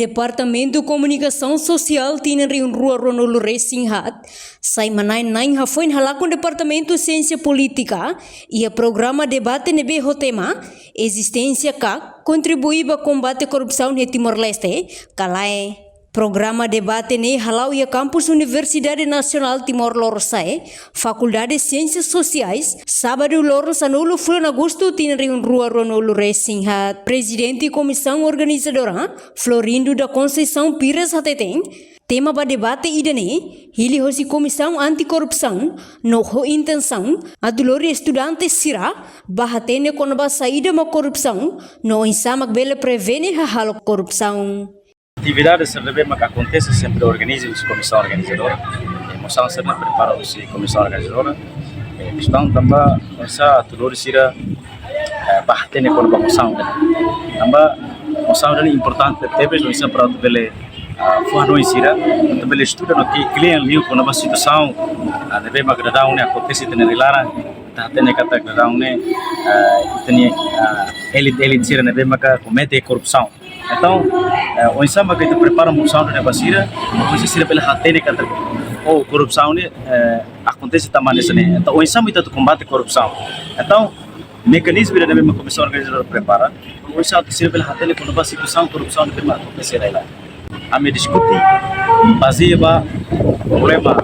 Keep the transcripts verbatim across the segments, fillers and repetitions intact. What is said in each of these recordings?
Departamentu Komunikasaun Sosiál tinan rihun rua ruanulu resin haat sai manán-na'in hafoin halakon Departamentu Siénsia Polítika iha programa debate ne'ebé ho tema Ezisténsia ka kontribui ba kombate korrupsaun iha Timor-Leste ka lae. Programa debate ne'e hala'o iha kampus Universidade Nasionál Timor Lorosa'e, Fakuldade Siénsias Sosiais, sábadu loron sanulu fulan Agostu tinan rihun rua ruanulu resin haat. Prezidente Komisaun Organizadora, Florindo da Conceição Pires hateten, tema ba debate ida-ne'e hili hosi Komisaun Anti-Korrupsaun no ho intensaun atu lori estudante sira ba hatene kona-ba saida mak korrupsaun no oinsá mak bele prevene hahalok korrupsaun. Atividade sira ne'ebé mak akontese sempre organiza husi komisaun organizadora. Emosaun sira prepara husi komisaun organizadora. Eh, kestaun tanba oinsá atu lori sira, eh, ba hatene kona-ba emosaun. Tanba emosaun ne'e importante tebes, oinsá para atu bele, ah, fó hanoin sira, atu bele estuda no ke kle'an liu kona-ba situasaun, ah, ne'ebé mak daudaun ne'e akontese iha ita-nia rai-laran, ita hatene katak daudaun ne'e, ah, ita-nia, ah, elite, elite sira ne'ebé maka komete korrupsaun. Entaun, eh, oinsá maka ita prepara emosaun ne'e ba sira, oinsá sira bele hatene katak, oh, korrupsaun ne'e, eh, akontese tanba hanesan ne'e. Entaun, oinsá mak ita atu kombate korrupsaun. Entaun, mekanizmu ida ne'ebé mak komisaun organizadora prepara, oinsá atu sira bele hatene kona-ba situasaun korrupsaun ne'ebé mak akontese iha rai-laran. Ami diskute bazeia ba problema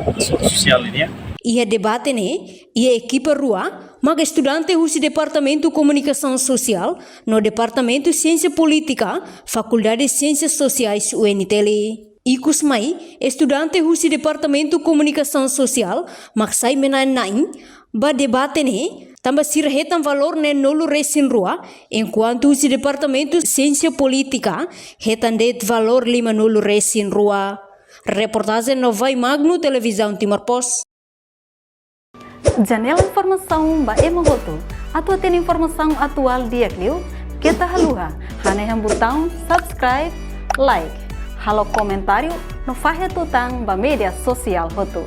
sosiál nian. Iha debate ne'e, iha ekipa rua, mak estudante husi Departamentu Komunikasaun Sosiál no Departamentu Siénsia Polítika, Fakuldade Siénsias Sosiais U N T L. Ikus mai, estudante husi Departamentu Komunikasaun Sosiál mak sai manán-na'in ba debate ne'e, tanba sira hetan valór neenulu resin rua, enkuantu husi Departamentu Siénsia Polítika hetan de'it valór limanulu resin rua. Reportajen Novai Magno, Televizaun Timor Post. Janela informasaun ba ema hotu. Atu hatene informasaun atuál di'ak liu, keta haluha hanehan butaun subscribe, like, halo komentáriu no fahe tutan ba média sosiál hotu.